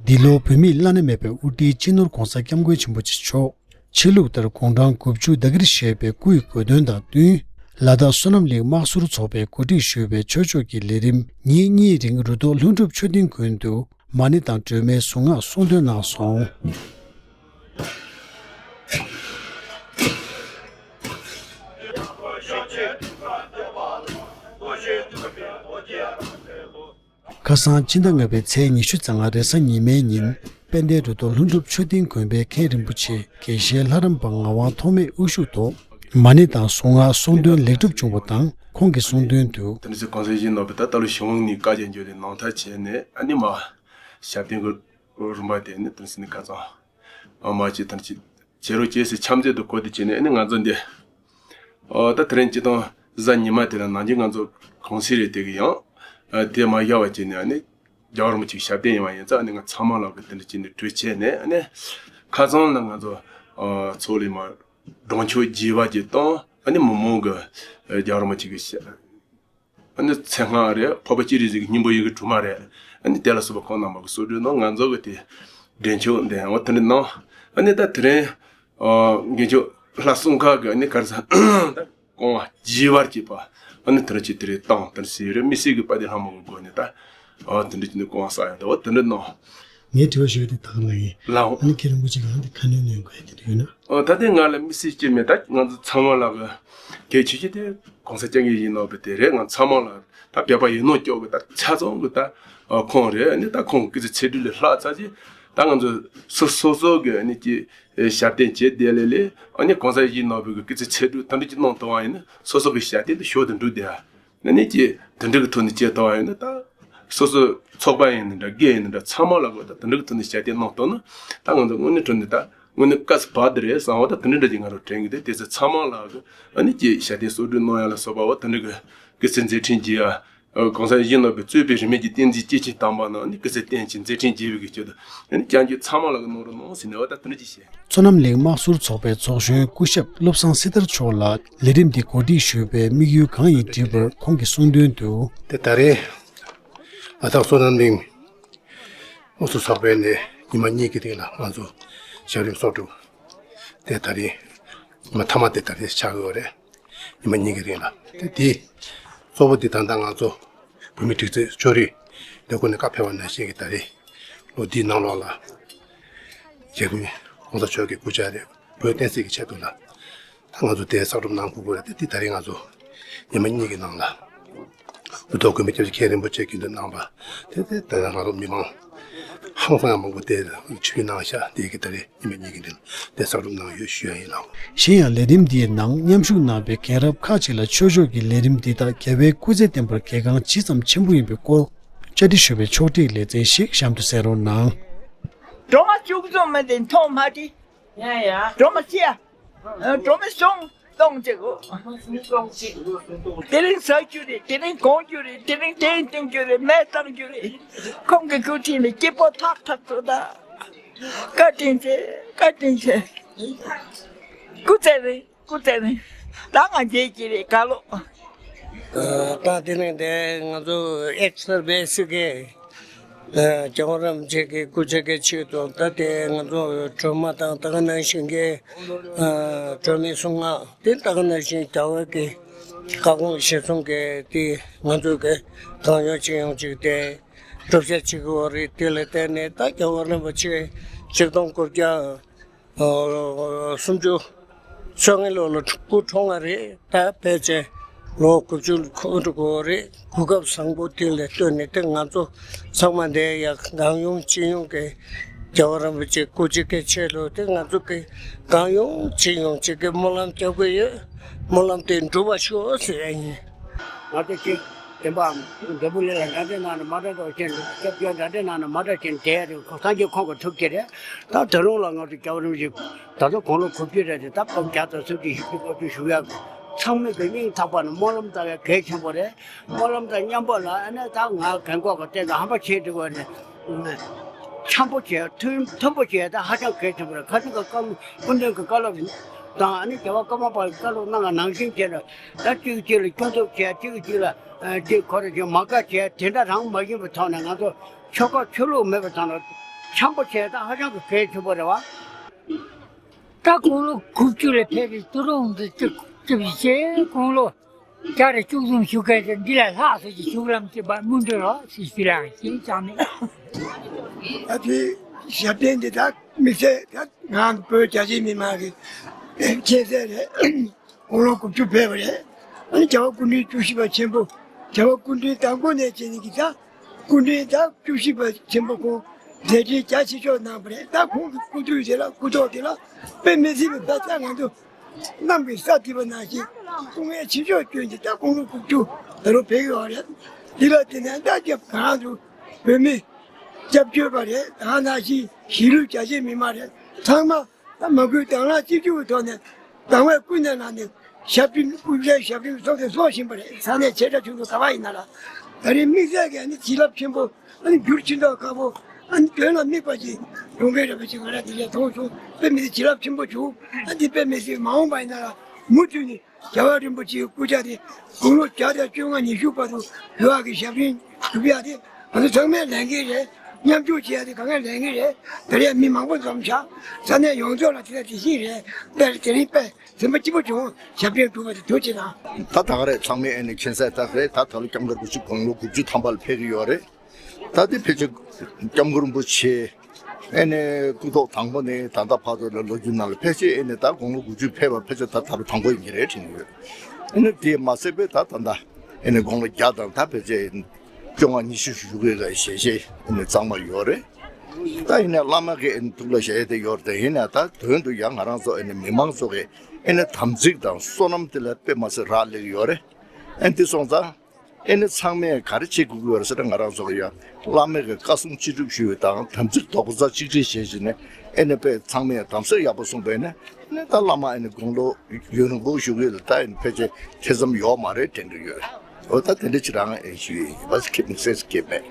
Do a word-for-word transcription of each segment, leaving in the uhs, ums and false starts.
འདི་ལོ་བོད་མིའི་བླ་ན་མེད་པའི་དབུ་ཁྲིད་སྤྱི་ནོར་༧གོང་ས་༧སྐྱབས་མགོན་ཆེན་པོ་མཆོག་ཆོས་ལུགས་ལྟར་དགུང་གྲངས་དགུ་བཅུ་ཟླ་གིར་བཞེས་པའི་སྐུའི་དགོངས་དོན་དང་བསྟུན། ལ་དྭགས་བསོད་ནམས་གླིང་དམག་ཟོར་ཚོགས་པས་གོ་སྒྲིག་ཞུས་པའི་ཆོས་ཕྱོགས་ཀྱི་ལས་རིམ་ཉིན་གཉིས་རིང་རུ་ཐོག་ལྷུན་གྲུབ་མཆོད་རྟེན་དགོན་དུ་མ་ཎི་དང་སྒྲོལ་མའི་གཟུངས་སྔགས་གསུང་འདོན་གནང་སོང་། ཁ་སང་ཕྱི་ཟླ་ལྔ་པའི་ཚེས་ཉི་ཤུ་རྩ་ལྔ་རེས་གཟའ་ཉི་མའི་ཉིན། དཔལ་ལྡན་རུ་ཐོག་ལྷུན་གྲུབ་མཆོད་རྟེན་དགོན་པའི་མཁན་རིན་པོ་ཆེ་དགེ་བཤེས་ལྷ་རམས་པ་ངག་དབང་ཐོགས་མེད་དབུ་བཞུགས་ཐོག་མ་ཎི་དང་གཟུངས་སྔགས་གསུང་འདོན་ལེགས་གྲུབ་བྱུང་བ་དང་། ཁོང་གིས་གསུང་དོན་དུ། དེ་ནི་གོང་ས་ཡིད་ནོར་བུ་ད་ལྟ་ལོ་གཞུང་ནས་བཀའ་རྒྱ་འཇུག་ནས་ནང་ཐག་བྱས་ནས། ཨ་ནི་མ་ཞབས་བརྟན་གྱི་རིམ་པ་དེ་ནི་དེ་ནི་ཁ་ཚང་མ་ཅི་དང་ཅི་བྱེད་རོགས་བྱེད་ཟེར་ཆམ་ཚད་དུ་གོ་དུ་བྱས་ནས། ཨ་ནི་ང་ཚོ་འདི་ཨོ་ད་དེ་རིང་སྤྱི་བཏང་གཟའ་ཉི་མ་དེ་ལ་ནང་ཆེན་ང་ཚོ་གུང་སེང་རེད། དེ་གི་ཡང་དེ་མ་བཞག་པ་བྱས་ནས། ཨ་ནི་རྒྱལ་བ་རིན་པོ་ཆེའི་ཞབས་བརྟན་ཡིན་པ་ཡིན་ཙང་། ཨ་ནི་ང་ཚང་མ་ལག་གི་དེ་འདྲ་བྱས་ནས་གྲོས་བྱས་ནས། ཨ་ནི་ཁ་སང་ལ་ང་ཚོ་ཨོ་ཚོགས་ལས་མ་གྲོང་ཆོག་རྒྱས་པ་ཅིག་བཏང་། ཨ་ནི་མི་མང་གི་རྒྱལ་བ་རིན་པོ་ཆེ་གི་ཞབས་ཨ་ནི་མཚན་སྔགས་རེད། འཕགས་པ་སྤྱན་རས་གཟིགས་ཀྱི་སྙིང་པོ་ཡི་གེ་དྲུག་མ་རེད། ཨ་ནི་དེ་ལ་སོགས་པ་ཁོང་རྣམ་པ་གི་གསོལ་འདེབས་གནང་། ང་ཚོ་གི་དེ་འདྲེན་མཆོད་འདེབས་འོ་དེ་འདྲ་གནང་། ཨ་ནི་ད་དེ་རིང་ཨ་དགེ་མཆོག་ལྷ་སྲུང་ཁག་གི་ཨ་ནི་ག་རེ་ཟ་ད་སྐུ་དབང་རྒྱས་པར་བྱེད་པ། ཨ་ནི་དེ་འདྲ་ཅིག་དེ་རིང་བཏང་། དེ་འདྲ་ཟེར་ཡོད་རེད། དམིགས་བསལ་གྱི་དཔལ་ལྡན་ལྷ་མོ་གི་སྒོ་ནས་ད་ཨ་དེ་འདྲ་ཅིག་ནས་སྐུ་དབང་བསགས་ཡོད། ད་འོ་དེ་འདྲ་གནང་། ངས་དྲི་བ་ཞུ་ཡ་དེ་ད་ག་ལ་ཡིན། ལའོ། ཨ་ནི་མཁན་རིན་པོ་ཆེ་གང་དེ་ཁ་སྣོན་གནང་དགོས་ཡ་དེ་འདྲ་ཡོད་ན། ཨོ་ད་ལྟའི་ང་ལ་དམིགས་བསལ་ཅི་མེད། ད་ང་ཚོ་ཚང་མ་ལ་གི་གལ་ཆེ་ཤོས་དེ་གོང་ས་སྐྱབས་མགོན་ཡིད་ནོར་བུ་དེ་རེད། ང་ཚང་མ་ལ་ད་བོད་པ་ཡིན་ནོ་ཅོག་གི་ད་ཆ་ཚང་གི་ད་ཨ་ཁོང་རེད། ཨ་ནི་ད་ཁོང་གི་ཚེ་ཚེ་སྒྲུབ་ལས་ལྷག་ཚར་ཅིག་ད་ང་ཚོ་སོ་སོ་སོ་གི་ཨ་ནི་ཀྱི་ཞབས་བརྟན་བྱེད་བསྡད་ལེ་ལེ། ཨ་ནི་གོང་ས་ཡིད་ནོར་བུ་གི་སྐུ་ཚེ་ཚེ་སྒྲུབ་ད་འདྲ་ཅིག་གནང་ཐུབ་པ་ཡིན་ན། སོ་སོ་གི་ཞབས་བརྟན་དེ་ཞོར་དུ་འགྲུབ་བསྡད་ཨ། ཨ་ནི་ཀྱི་དེ་འདྲ་གི་ཐོག་ནས་བྱེད་ཐུབ་པ་ཡིན་ན། ད་སོ་སོ་ཚོགས་པ་ཡིན་ན་འདྲ། སྒེར་ཡིན་ན་འདྲ། ཚང་མ་ལ་གོ་ད་དེ་འདྲ་གི་ཐོག་ནས་ཞབས་བརྟན་གནང་ཐུབ་ན། ད་ང་ཚོ་དངོས་གནས་དྲང་གནས་ད་དངོས་གནས་སྐལ་བ་དེ་རེད་བསམ་པ་ད་དེ་འདྲ་འདྲ་ཅིག་ང་རང་དྲན་གི་འདུག་དེ་ཚོ་ཚང་མ་ལ་གི་ཨ་ནི་ཀྱི་ཞབས་བརྟན་གསོལ་སྒྲུབ་གནང་ཡ་ལ་སོགས་པ་འོ་དེ་འདྲ་གི་སྐུ་ཚེ་མཛད་འཕྲིན་རྒྱས་ཡ། ཨ་གོང་ས་ཡིད་བཞིན་ནོར་བུའི་གཙོས་པའི་རིས་མེད་ཀྱི་བསྟན་འཛིན་སྐྱེས་ཆེན་དམ་པ་རྣམས་ནི་སྐུ་ཚེ་བརྟན་ཅིང་མཛད་འཕྲིན་རྒྱས་པའི་གི་ཆེད་དུ། ཨ་ནི་སྐྱབས་འཇུག་ཚང་མ་ལ་གི་གནང་རོགས་གནང་ཟེར་ནས་འོ་ད་དེ་འདྲ་ཅིག་བཤད། བསོད་ནམས་གླིང་དམག་ཟོར་ཚོགས་པའི་ཚོགས་གཞོན་སྐུ་ཞབས་བློ་བཟང་སྲི་ཐར་མཆོག་ལ་ལས་རིམ་འདི་གོ་སྒྲིག་ཞུས་པའི་དམིགས་ཡུལ་གང་ཡིན་དྲིས་པར། ཁོང་གིས་གསུངས་དོན་དུ། དེ་ད་རེས་ལ་དྭགས་བསོད་ནམས་གླིང་དམག་ཟོར་ཚོགས་པའི་ནས་ཉི་མ་གཉིས་ཀྱི་རིང་ལ་ང་ཚོ་ཞབས་རིམ་གསོག་སྒྲུབ་དེ་ད་རེས་ཉི་མ་མཐའ་མ་དེ་ད་རེས་ཆགས་ཡོད་རེད། ཉི་མ་གཉིས་ཀྱི་རིང་ལ། དེ་དེ་གཙོ་བོ་དེ་ད་ལྟ་ང་ཚོ་བོད་མིའི་སྒྲིག་འཛུགས་ཕྱོགས་རིས་ལས་ཁུངས་ནས་བཀའ་ཕེབས་པ་ནང་བཞིན་གྱི་ད་རེས་ལོ་འདིའི་ནང་ལོགས་ལ་རྒྱལ་བའི་གོང་ས་མཆོག་གི་སྐུ་ཕྱྭ་རེད། བོད་བསྟན་སྲིད་ཀྱི་ཆེད་དུ་ལ་ད་ང་ཚོ་དེ་གསོག་སྒྲུབ་གནང་དགོས་ཀྱི་རེད། དེ་དེ་ད་རེས་ང་ཚོ་ཉི་མ་གཉིས་ཀྱི་ནང་ལ་འུ་ཐོག་དགོན་པའི་སྐྱབས་རྗེ་མཁན་རིན་པོ་ཆེ་དགེ་འདུན་རྣམ་པ་དེ་དེ་ད་ལྟ་ང་ཚོ་མི་མང་ཧང་སང་ཡང་མང་པོ་དེ་ཆིབས་བསྒྱུར་གནང་ཤག་དེ་གི་ད་རེས་ཉི་མ་གཉིས་ཀྱི་རིང་དེ་གསོག་སྒྲུབ་གནང་ཡོད་ཞུ་ཡ་ཡིན་ལགས། གཞན་ཡང་ལས་རིམ་འདིའི་ནང་མཉམ་ཞུགས་གནང་བའི་རྒན་རབས་ཁག་ཅིག་ལ་ཆོས་ཕྱོགས་ཀྱི་ལས་རིམ་འདི་དག་རྒྱལ་བའི་སྐུ་ཚེ་བརྟན་པར་གལ་འགངས་ཇི་ཙམ་ཆེན་པོ་ཡིན་པའི་སྐོར་བཅར་འདྲི་ཞུས་པའི་ཕྱོགས་སྒྲིག་ལེ་ཚན་ཞིག་གཤམ་དུ་གསན་རོགས་གནང་། སྒྲོལ་མ་བཅུ་གསུམ་མ་དེ་མཐོང་མ་དེ། ཡ་ཡ། སྒྲོལ་མ་ཅི་ཡ། སྒྲོལ་མ་གསུམ་གཏོང་བྱེད་གོ། དེ་རིང་ཟ་རྒྱུ་རེད། དེ་རིང་གོན་རྒྱུ་རེད། དེ་རིང་དེ་གཏོང་རྒྱུ་རེད། མེ་བཏང་རྒྱུ་རེད། ཁོང་གི་སྐུ་དྲིན་ལ་སྐྱིད་པོ་ཐག་ཐག་ཆོད་ད། བཀའ་དྲིན་ཆེ། བཀའ་དྲིན་ཆེ། སྐུ་ཚེ་རིང་། སྐུ་ཚེ་རིང་། ད་ང་རྗེས་ཀྱི་རེད་ག་ལོ། ད་དེ་རིང་དེ་ང་ཚོ་ཨེག་སར་བེ་སི་གི་རྒྱལ་བ་རིན་པོ་ཆེ་གི་སྐུ་ཕྱྭ་གི་ཆེད་དུ། ད་དེ་ང་ཚོ་སྒྲོལ་མ་དང་ད་ག་ནང་བཞིན་གྱི་སྒྲོལ་མའི་གཟུངས་སྔགས་དེ་ད་ག་ནང་བཞིན་རྒྱལ་བ་གི་བཀའ་དགོངས་གཞིར་བཟུང་གི་དེ་ང་ཚོ་གི་གང་ཡོང་ཅི་ཡོང་ཅིག་དེ་སྒྲུབ་བྱ་བྱེད་ཀྱི་ཡོད་རེད། དེ་ལ་བརྟེན་ནས་ད་རྒྱལ་བ་རིན་པོ་ཆེ་ཆིག་སྟོང་དགུ་བརྒྱ་སུམ་ཅུ་སོ་ལྔའི་ལོ་ལ་སྐུ་འཁྲུངས་པ་རེད། ད་ཕལ་ཆེར་ལོ་དགུ་བཅུ་འཁོར་འགྲོ་གི་ཡོད་རེད། གོ་སྐབས་བཟང་པོ་དེ་ལ་བསྟུན་ནས་དེ་ང་ཚོ་ཚང་མ་འདིར་ཡ་གང་ཡོང་ཅི་ཡོང་གི་རྒྱལ་བ་རིན་པོ་ཆེ་སྐུ་ཕྱྭ་གི་ཆེད་དུ་དེ་ང་ཚོ་གི་གང་ཡོང་ཅི་ཡོང་ཅིག་གི་སྨོན་ལམ་རྒྱག་གི་ཡོད། སྨོན་ལམ་དེ་འགྲུབ་པ་ཤོག་ཟེར་ཡ་ཡིན། ང་ཚོ་གཅིག་བསྟན་པའམ་འབྲས་བུ་ལས་ལ་འདྲ་འདྲའི་ནང་ནས་མ་འདྲ་འདྲ་ཅན། སྐྱབས་བཅོལ་འདྲ་འདྲའི་ནང་ནས་མ་འདྲ་ཅན་བསྡད་རེད། ཁོ་སངས་རྒྱས་ཁོང་གི་ཐུགས་བསྐྱེད་རེད། ད་ད་རུང་ལ་ང་ཚོ་རྒྱལ་བ་རིན་པོ་ཆེ་ད་ལྟ་དགུང་ལོ་དགུ་བཅུ་རེད་དེ། ད་སྐབས་བརྒྱ་དང་སུམ་ཅུ་བཞི་བཅུ་ལྔ་བཅུ་བཞུགས་ཡག་ཚང་མས་ཀྱི་སྙིང་ཐག་པ་ནས་སྨོན་ལམ་བཏབ་ཡག་གལ་ཆེན་པོ་རེད། སྨོན་ལམ་དང་མཉམ་པོ་ལ་ཨ་ནི་ད་ང་རྒན་གོག་གི་སྟེང་དུ་ཧམ་པ་བྱེད་འགྲོ་བ་ནས་འཆམ་པོ་བྱས། མཐུན་མཐུན་པོ་བྱས། ད་ཧ་ཅང་གལ་ཆེན་པོ་རེད། ཁ་ཅིག་གི་བཀའ་སྐུ་མདུན་གྱི་བཀའ་སློབ་དང་ཨ་ནི་རྒྱལ་བ་ཀརྨ་པ་གི་བཀའ་སློབ་གནང་བ་ནང་བཞིན་བྱས་ནས། ད་གཅིག་གཅིག་ལ་སྐྱོན་འཛུགས་བྱས། གཅིག་གཅིག་ལ་ཨ་གཅིག་ཁོ་རེ་གཅིག་མ་དགའ་བྱས། དེ་འདྲ་རང་མ་ཡིན་པའི་ཐོག་ནས་ང་ཚོ་ཆོལ་ཁ་ཆོས་ལུགས་མེད་པའི་ཐོག་ནས་ འཆམ་པོ་བྱས་ད་ཧ་ཅང་གི་གལ་ཆེན་པོ་རེད་བ། ད་དགུང་ལོ་དགུ་བཅུ་ལ་ཕེབས་པའི་ཏུ་རུང་འདི་བཅུ་བཅུ་བཞི་དགུང་ལོ་བརྒྱ་རེ་བཅུ་གསུམ་བཞུགས་མཁན་དེ་འདི་ལས་ལྷག་ཟེར་གྱི་བཞུགས་ལམ་གྱི་བ་སྨོན་འདུན་རོགས་ཟེར་ཞུ་ལ་ཞེས་ཀྱང་མེད། ད་དེ་ཞབས་བརྟན་འདི་དག་དམིགས་བསལ་ད་ང་བོད་རྒྱ་ཆེའི་མི་མང་གི་མཁྱེན་གསལ་རེད། དགུང་ལོ་དགུ་བཅུ་ཕེབས་པ་རེད། ཨ་ནི་རྒྱལ་བ་སྐུ་ཕྲེང་བཅུ་བཞི་པ་ཆེན་པོ། རྒྱལ་བ་སྐུ་ཕྲེང་དང་པོ་ནས་བྱས་ནས་ཀྱི་ད་སྐུ་ཕྲེང་ད་བཅུ་བཞི་པ་ཆེན་པོ་ཁོང་མཛད་འཕྲིན་རྒྱ་ཆེ་ཤོས་གནང་བ་རེད། ད་ཁོང་གི་སྐུ་དུས་དེ་ལ་སྐུ་ཐོག་དེ་ལ་དཔེ་མི་སྲིད་པའི་ད་ལྟ་ང་ཚོ་གནམ་གྱི་ས་འཐིབས་པ་ནང་བཞིན་སྐུ་ངལ་ཆེ་ཤོས་བསྐྱོན་གྱི་ད་དགུང་ལོ་དགུ་བཅུ་ད་རུང་ཕེབས་ཡོད་རེད། འདི་ལ་དེ་ནས་ད་རྒྱབ་གང་དུ་བོད་མི་སྐྱབས་བཅོལ་བ་རེད། ད་ནང་བཞིན་གཞིས་ལུས་རྒྱ་ཆེའི་མི་མང་རེད། ཚང་མ། ད་མ་བསྐུལ་དང་བླངས་གཅིག་གྱུར་གྱི་ཐོག་ནས་དང་བས་ཀུན་ནས་བླངས་ནས་ཞབས་བརྟན་སྐུ་ཚེ་ཞབས་བརྟན་སྲོག་ཏུ་གསོ་བཞིན་པ་རེད། ས་གནས་ཆེ་ཕྲ་ཆུང་ཆུང་ག་བ་ཡིན་ན་ལ། ད་རེས་དམིགས་བསལ་གྱི་ཨ་ནི་བྱིན་རླབས་ཆེན་པོ་ཨ་ནི་འགྱུར་ཕྱིན་ཐོག་ཁག་པོ་ཨ་ནི་དོན་ལ་དམིགས་པ་ཅིག་ཡོང་གི་རེད་པ་ཅིག་ང་རང་འདི་ལས་མཐོང་བྱུང་། དཔེ་མི་སྲིད་བྱིན་རླབས་ཆེན་པོ་བྱུང་། ཨ་འདི་དཔེ་མི་སྲིད་མ་འོངས་པ་ཡིན་ན་ལ་མུ་མཐུད་ནས་རྒྱལ་བ་རིན་པོ་ཆེའི་སྐུ་ཕྱྭ་དེ་དགུང་ལོ་བརྒྱ་དང་བཅོ་ལྔ་ཉི་ཤུ་བར་དུ་ཡོད་ཡག་གི་ཞབས་རིམ་སྒྲུབ་ཡག་དེ་ང་ཚོ་ཚང་མས་ལས་འགན་རེད། མཉམ་ཞུགས་བྱེད་ཡག་དེ་གང་ག་ལས་འགན་རེད། ད་རེས་མི་མང་པོ་འཛོམས་ཤག་ས་གནས་ཡོངས་རྫོགས་ལ་དེ་ལ་དེ་བཞིན་རེད། དཔེ་དེ་རིང་དཔེ་སེམས་པ་སྐྱིད་པོ་བྱུང་། ཞབས་རིམ་སྒྲུབ་པ་དེ་དུས་ཆེ་ན། ད་ད་ག་རེད། ཚང་མས་ཨེ་ནི་མཁྱེན་གསལ་ལྟར་རེད། ད་ད་ལོ་སྐྱབས་མགོན་རིན་པོ་ཆེ་དགུང་ལོ་དགུ་བཅུ་ཐམ་པ་ལ་ཕེབས་ཀྱི་ཡོད་རེད། ད་དེ་ཕལ་ཆེར་སྐྱབས་མགོན་རིན་པོ་ཆེ་ཨེ་ནས་སྐུ་ཐོག་དང་པོ་ནས་ད་ལྟ་བར་དུ་ལ་ལོ་རྒྱུས་ནང་ལ་ཕལ་ཆེར་ཨེ་ནས་ད་དགུང་ལོ་དགུ་བཅུ་ཕེབས་པ་ཕལ་ཆེར་ད་ད་ལོ་དང་པོ་ཡིན་གྱི་རེད་དྲན་གྱི་ཡོད། ཨེ་ནས་དེ་མ་ཟད་པའི་ད་ད་ལྟ་ཨེ་ནས་དགུང་ལོ་བརྒྱ་དང་ད་ཕལ་ཆེར་བཅོ་ལྔ་ཉི་ཤུ་བཞུགས་ཡག་གི་ཞལ་བཞེས་ཨེ་ནས་གཙང་མ་ཡོད་རེད། ད་ཡིན་ན་བླ་མ་གི་ཨེ་ནས་ཐུགས་ལ་བཞེས་ཏེ་ཡོད་རེད། དེ་ཡིན་ན་ད་དོན་དུ་ཡང་ང་རང་ཚོ་ཨེ་ནས་མི་མང་ཚོ་གི་ཨེ་ནས་དམ་ཚིག་དང་བསོད་ནམས་དེ་ལ་དཔེ་མ་སྲིད་རག་ལས་ཀྱི་ཡོད་རེད། ཨེ་འདི་སོང་ཙང་། ཨེ་ནི་ཚང་མས་ག་རེ་བྱེད་དགོས་ཀྱི་ཡོད་རེད་ཟེར་ན། ང་རང་ཚོ་ཡང་བླ་མའི་གི་བཀའ་གསུང་ཅི་སྒྲུབ་ཞུས་པ་དང་དམ་ཚིག་རྡོག་རྩ་གཅིག་སྒྲིལ་བྱས་བྱས་ནས་ཨེ་ནི་དཔེ་ཚང་མས་དམ་ཚིག་ཡག་པོ་སྲུང་པས་ནི་ཨེ་ནི་ད་བླ་མ་ཨེ་ནི་དགུང་ལོ་ཡུན་རིང་པོ་བཞུགས་ཡོད་ལ་ད་ཨེ་ནི་ཕལ་ཆེར་ཐེ་ཚོམ་ཡོད་མ་རེད་དྲན་གྱི་ཡོད། འོ་ད་དེ་འདྲ་ཅིག་རང་ཨེ་ཞུ་ཡི་ཡིན་པ་ཁྱེད་མི་སེམས་སྐྱིད་མེད།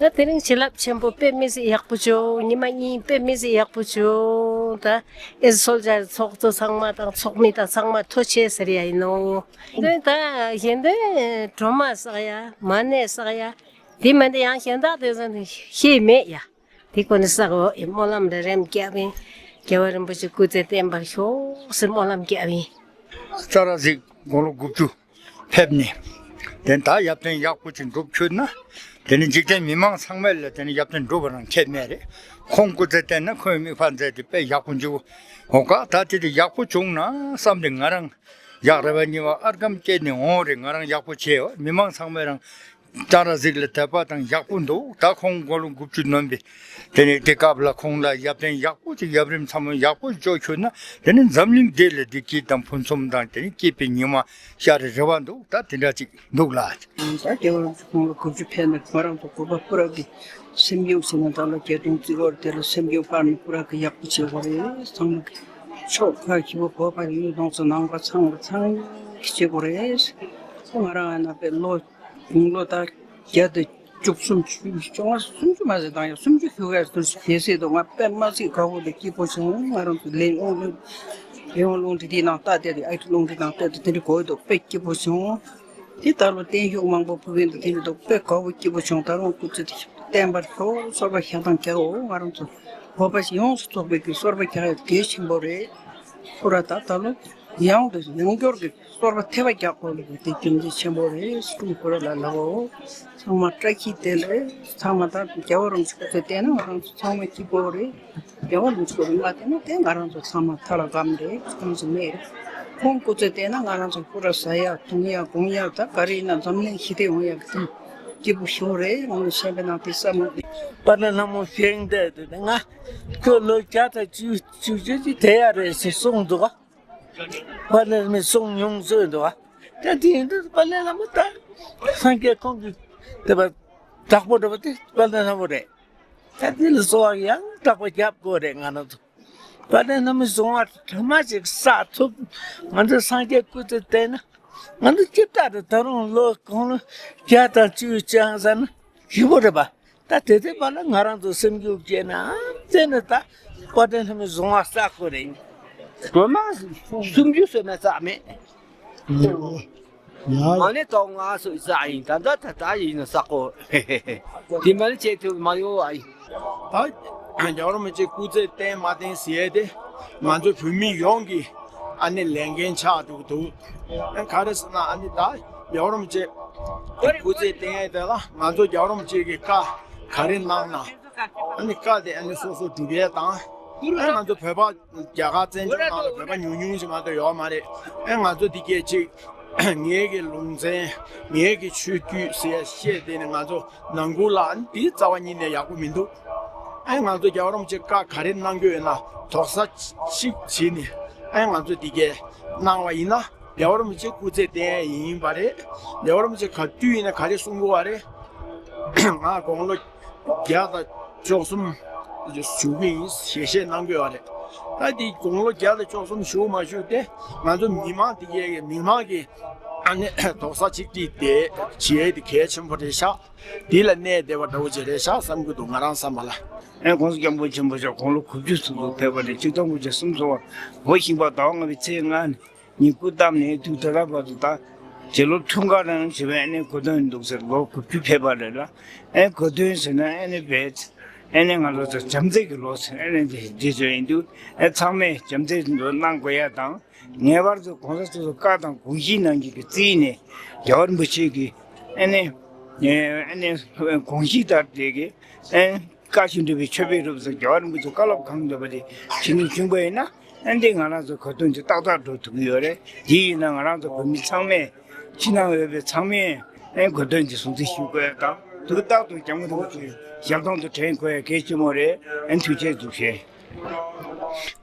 ད་དེ་རིང་བྱིན་རླབས་ཆེན་པོ་དཔེ་མི་སྲིད་ཡག་པོ་བྱུང་། ཉི་མ་གཉིས་དཔེ་མི་སྲིད་ཡག་པོ་བྱུང་། ད་ཨེ་སོལ་ཇར་ཚོགས་གཙོ་ཚང་མ་དང་ཚོགས་མི་དང་ཚང་མ་ཐུགས་རྗེ་ཆེ་ཟེར་ཡ་ཡིན་ནོ། དེ་ད་གཞན་དོན་སྒྲོལ་མ་བསགས་ཡ། མ་ཎི་བསགས་ཡ། དེ་མིན་དེ་ཡང་གཞན་དག་དེ་ཚོ་ནི་ཤེས་མེད་ཡ། དེ་ཀུན་ནས་བསགས་འོ་ཨེ་སྨོན་ལམ་རེ་རེམ་བརྒྱབ་ཡིན། རྒྱལ་བ་རིན་པོ་ཆེ་སྐུ་ཚེ་བརྟན་པར་ཤོག་ཟེར་སྨོན་ལམ་བརྒྱབ་ཡིན། ཙ་ར་ཟིག་དགུང་ལོ་དགུ་བཅུ་ཕེབས་ནས། དེ་ད་ཡར་ཐོན་ཡག་པོ་ཅིག་འགྲུབ་ཆོད་ན། དེ་ནི་འཇིག་རྟེན་མི་མང་ཚང་མས་ལ་དེ་ནི་ཡར་ཐོན་འགྲུབ་པ་རང་ཁྱད་མེད་རེད། ཁོང་སྐུ་ཚེ་བརྟན་ན་ཁོའི་མིག་དཔེ་མཛད་དེ་དཔེ་ཡག་པོ་འཇུག་འོ་ཀ་ད་དེ་དེ་ཡག་པོ་བྱུང་ན་བསམ་སྟེ་ང་རང་ཡག་རེ་བ་གཉིས་པ་ཨར་སྐམ་སྐྱེས་ནས་འོང་རེད། ང་རང་ཡག་པོ་བྱས་ཡོད། མི་མང་ཚང་མས་རང་ཙ་ར་ཟིག་ལ་དད་པ་དང་ཡག་པོ་འདུག་ད་ཁོང་དགུང་ལོ་དགུ་བཅུ་ནོན་པའི་དེ་ནས་དེ་སྐབས་ལ་ཁོང་ལ་ཡར་ཐོན་ཡག་པོ་ཅིག་ཡབ་རིམ་ཚང་མ་ཡག་པོ་འཇོག་ཆོད་ན་དེ་ནི་འཛམ་གླིང་འདི་ལ་བདེ་སྐྱིད་དང་ཕུན་སུམ་དང་དེ་ནི་སྐྱིད་པའི་ཉི་མ་ཤར་རེ་རེ་བ་འདུག་ད་དེ་འདྲ་ཅིག་འདུག་ལ། ད་རྒྱལ་བ་རིན་པོ་ཆེ་ཁོང་ལ་དགུ་བཅུ་ཕེབས་ནས་ང་རང་ཚོ་གུས་པ་སྐུ་རབ་ཀྱི་སེམས་ཡོངས་ཟེར་ན་ད་ལོ་བརྒྱད་སྟོང་བརྩི་བར་དེ་ལ་སེམས་ཡོངས་པར་ནི་སྐུ་རབ་ཀྱི་ཡག་པོ་བྱེད་དགོས་རེད། ཚང་མ་གི་ཕྱོགས་ཁག་ཞི་བ་བོད་པ་ཡུལ་ལུང་ཚོ་ནང་པ་ཚང་མ་ཚང་གི་བྱེད་དགོས་རེད། ང་རང་ཨ་ན་པའི་ལོ་དགུང་ལོ་ད་བརྒྱ་དང་བཅུ་གསུམ་བཅོ་ལྔ་སུམ་ཅུ་མ་ཟད་དང་ཡང་སུམ་ཅུ་ཞུ་གས་དུ་ཞེ་སེ་དུ་ང་དཔེ་མ་སྲིད་དགའ་བོ་དུ་སྐྱིད་པོ་བྱུང་། ང་རང་ཚོ་ལས་དབང་ལུང་ལས་དབང་ལུང་འདྲི་དེའི་ནང་ལྟ་དེ་དུ་ཨ་ཁྲི་ལུང་འདྲི་ནང་ལྟ་དེ་དེ་འདྲི་དགོས་དུ་དཔེ་སྐྱིད་པོ་བྱུང་། དེ་ལྟར་ལུ་བརྟན་བཞུགས་མང་པོ་ཕུལ་མཁན་དུ་དེ་འདྲི་དུ་དཔེ་དགའ་བོ་སྐྱིད་པོ་བྱུང་། ད་རུང་སྐུ་ཚེ་དེ་བརྟན་པར་ཤོག་གསོལ་བ་ཞག་དང་རྒྱ་འོ་ང་རང་ཚོ་བོད་པ་ཡོངས་སུ་རྫོགས་པའི་གི་གསོལ་བ་རྒྱག་ཡ་གལ་ཆེན་པོ་རེད། ཁོ་ར་ད་ད་ལོ་ཡང་དུ་ཡང་སྐྱོར་གྱི་གསོལ་བ་ཐེབས་པ་རྒྱག་དགོས་ལ་དེ་རྒྱུ་མཚན་ཆེན་པོ་རེད། སྲུང་ཁོ་ར་ལ་ལ་འོ། ཚང་མ་བཀྲ་ཤིས་བདེ་ལེགས། ཚང་མ་ད་རྒྱལ་བ་རིན་པོ་ཆེ་སྐུ་ཚེ་བརྟན་ན་ང་རང་ཚོ་ཚང་མ་སྐྱིད་པོ་རེད། རྒྱལ་བ་རིན་པོ་ཆེ་སྐུ་ཚེ་མ་བརྟན་ན་དེ་ང་རང་ཚོ་ཚང་མ་ཐ་ལ་སྒམ་རེད། ཁམས་སུ་མེད་རེད། ཁོང་སྐུ་ཚེ་བརྟན་ན་ང་རང་ཚོ་ཁོ་ར་ཟ་ཡ་འཐུང་ཡ་གོན་ཡ་ད་ག་རེ་ཡིན་ན་འཛམ་གླིང་ཞི་བདེ་ཡོང་ཡ་གི་དེ་སྐྱིད་པོ་ཞིག་རེད། ང་ཚོ་ཤེས་པའི་ནང་དེ་བསམ་བློ་དཔལ་ལྡན་ལྷ་མོ་བཞེངས་བསྡད་དུས་ང་ཁྱོད་ལོ་བརྒྱ་དང་བཅུ་བཅུ་བཅུ་ཅིག་དེ་ཡ་རེད་ཟེར་གསུངས་འདུག་ག་དཔལ་ལྡན་མི་གསུང་མྱོང་ཚོད་འདུག་ཨ། ད་དེ་ཡིན་དུས་དཔལ་ལྡན་ལྷ་མོ་ད་སངས་རྒྱས་ཁོང་གི་དེ་བ་དྲག་པོ་འདྲ་བ་དེ་དཔལ་ལྡན་ལྷ་མོ་རེད། ད་དེ་ལ་གསོལ་བ་ཡང་དྲག་པོ་རྒྱབ་དགོས་རེད། ང་རང་ཚོ་དཔལ་ལྡན་ལྷ་མོའི་གསུང་བ་ཁྲ་མ་ཅིག་བསགས་ཐུབ། ང་ཚོ་སངས་རྒྱས་སྐུ་ཚེ་བརྟན་ན་ང་ཚོ་ཅི་ལྟར་དུ་ད་རུང་ལོ་དགུང་ལོ་བརྒྱ་དང་བཅུ་ཅང་ཟ་ན་ཞི་བོ་རེད་པ། ད་དེ་དེ་པ་ལ་ང་རང་ཚོ་སེམས་རྒྱུད་སྐྱེས་ན་དེ་ནི་ད་དཔལ་ལྡན་ལྷ་མོའི་གསུང་བ་བསགས་དགོས་རེད། སྒྲོལ་མ་སུམ་ཅུ་སོན་ན་བསགས་མེད། ཡ། མ་ཎི་སྟོང་ལྔ་སོ་བསགས་ཡིན། ད་ད་ད་ད་ཡིན་ན་བསགས་གོ། དེ་མ་ནི་བྱེད་ཐུབ་མ་ཡོང་བ་ཡིན། ད་ རྒྱལ་བ་རིན་པོ་ཆེ་སྐུ་ཚེ་བརྟན་མ་བརྟན་ཟེར་ཡས་དེ་ང་ཚོ་བོད་མི་ཡོངས་ཀྱི་ཨ་ནི་ལས་འགན་ཆགས་འདུག་འདུག་ག་རེ་ཟེར་ན། ཨ་ནི་ད་རྒྱལ་བ་རིན་པོ་ཆེ་སྐུ་ཚེ་བརྟན་ཡས་དེ་ལ་ང་ཚོ་རྒྱལ་བ་རིན་པོ་ཆེ་གི་བཀའ་ག་རེ་གནང་ན། ཨ་ནི་བཀའ་དེ་ཨ་ནི་སོ་སོ་སྒྲུབ་ཡས་དང་། ཨ་ང་ཚོ་བོད་པ་རྒྱ་གར་བཙན་བྱོལ་ནང་ལ་བོད་པ་ཉུང་ཉུང་ཞིག་མ་གཏོགས་ཡོད་མ་རེད། ཨ་ང་ཚོ་འདི་གས་ཅིག་ངེད་ཀྱི་ལུང་ཚན་ངེད་ཀྱི་ཆོས་བརྒྱུད་ཟེར་བཤད་དེ་ནི་ང་ཚོ་ནང་ཁུལ་ལ་ཨ་ནི་འདི་རྩ་བ་ཉིད་ནས་ཡག་པོ་མི་འདུག་ཨ་ང་ཚོ་རྒྱལ་བ་རིན་པོ་ཆེ་བཀའ་ག་རེ་གནང་གི་ཡོད་ན་དོགས་ས་ཞིག་བྱས་ནས་ཨ་ང་ཚོ་འདི་གས་གནང་བ་ཡིན་ན་རྒྱལ་བ་རིན་པོ་ཆེ་སྐུ་ཚེ་བརྟན་ཡིན་པ་རེད། རྒྱལ་བ་རིན་པོ་ཆེ་ག་དུས་ཡིན་ན་ག་རེ་གསུང་གི་ཡོད་རེད། ང་དགུང་ལོ་བརྒྱ་དང་བཅུ་གསུམ་བཞུགས་ཀྱི་ཡིན་ཞེས་བཤད་གནང་གི་ཡོད་རེད། ད་འདི་དགུང་ལོ་བརྒྱ་དང་བཅུ་གསུམ་བཞུགས་མ་བཞུགས་དེ་ང་ཚོ་མི་མང་དེ་གའི་མི་མང་གི་ཨ་ནི་དོགས་ས་གཅིག་སྒྲིལ་དེ་བྱེད་དེ་གལ་ཆེན་པོ་རེད་ཤག་འདི་ལ་གནས་བསྡད་པ་འདྲ་བོ་ཅིག་རེད་ཤག་བསམ་གྱི་འདུག་ང་རང་བསམ་པ་ལ། ཨེ་༸གོང་ས་༸སྐྱབས་མགོན་ཆེན་པོ་མཆོག་དགུང་ལོ་དགུ་བཅུ་ཙམ་དུ་ཕེབས་པ་རེད། ཆིག་སྟོང་དགུ་བརྒྱ་སུམ་ཅུ་སོ་བཞི་པ་ཟླ་བ་ལྔ་པའི་ཚེས་ལྔ་ནས་ཉིན་སྐུ་བལྟམས་ནས་དུས་ད་ལྟ་བར་དུ་ད་རྗེ་ལོ་འཁྲུངས་སྐར་རང་བྱེད་པའི་ཨ་ནི་གོ་སྟོན་འདུག་ཟེར། ལོ་དགུ་བཅུ་ཕེབས་པ་རེད་ལ། ཨེ་གོ་སྟོན་ཟེར་ན་ཨ་ནི་བེད་ཨ་ནི་ང་ཚོ་ཚོ་བྱམས་བརྩེ་གི་ལོ་ཟེར་ཨ་ནི་འདི་འདི་ཚོ་ཡིན་དུས་ཨེ་ཚང་མས་བྱམས་བརྩེ་འདུག་གནང་དགོས་ཡ་དང་། ངེས་པར་དུ་གོང་ས་མཆོག་ཏུ་བཀའ་དང་དགོངས་གཞི་གནང་རྒྱུ་གི་རྩིས་ནས་རྒྱལ་བ་རིན་པོ་ཆེ་གི་ཨ་ནི་ཨེ་ཨ་ནི་དགོངས་གཞི་ལྟར་དེ་གི་ཨེ་བཀའ་བཞིན་སྒྲུབ་པའི་མཆོད་པའི་རབ་ཏུ་རྒྱལ་བ་རིན་པོ་ཆེ་བཀའ་སློབ་གང་འདོད་པ་དེ་བྱིན་ནས་བྱུང་པ་ཡིན་ན། ཨ་འདི་ང་རང་ཚོ་གོ་སྟོན་དེ་ཏག་ཏག་འགྲོ་ཐུབ་ཀྱི་ཡོད་རེད། དེ་ཡིན་ན་ང་རང་ཚོ་བོད་མི་ཚང་མས་ཕྱི་ནང་འོས་པའི་ཚང་མས་ཨ་གོ་སྟོན་དེ་སྲུང་བརྩི་ཞུ་དགོས་དང་དུས་རྟག་ཏུ་སྐྱབས་མགོན་རིན་པོ་ཆེའི་ཞལ་གདོང་དུ་དྲན་དགོས་ཡ་གལ་ཆེན་པོ་རེད། ཨ་ཐུགས་རྗེ་གཟིགས་ཞུ།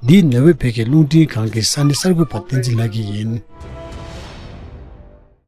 འདི་ནོར་ཝེ་བོད་ཀྱི་རླུང་འཕྲིན་ཁང་གི་ས་གནས་གསར་འགོད་པ་བསྟན་འཛིན་ལགས་ཀྱིས་ཡིན།